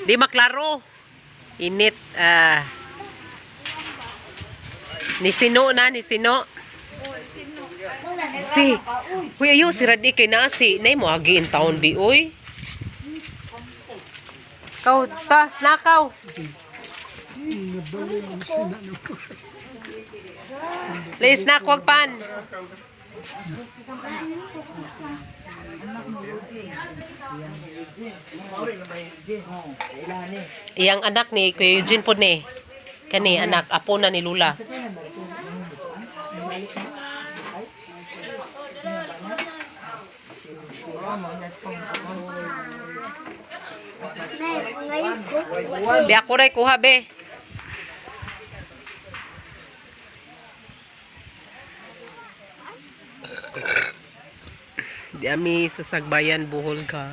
Di maklaro. Init. Ah. Ni sino na, ni sino. Si. Uy, ayo, si Radi kay naa si. Nay mo agi in town bi, uy. Kaw, ta, snakaw. Please, snack, wag pan. Iyang anak ni Kuya Eugene po ni. Kani anak apo na ni Lula. Ngayon ko. Be ako ray kuha be. Di ami sa Sagbayan, Bohol ka.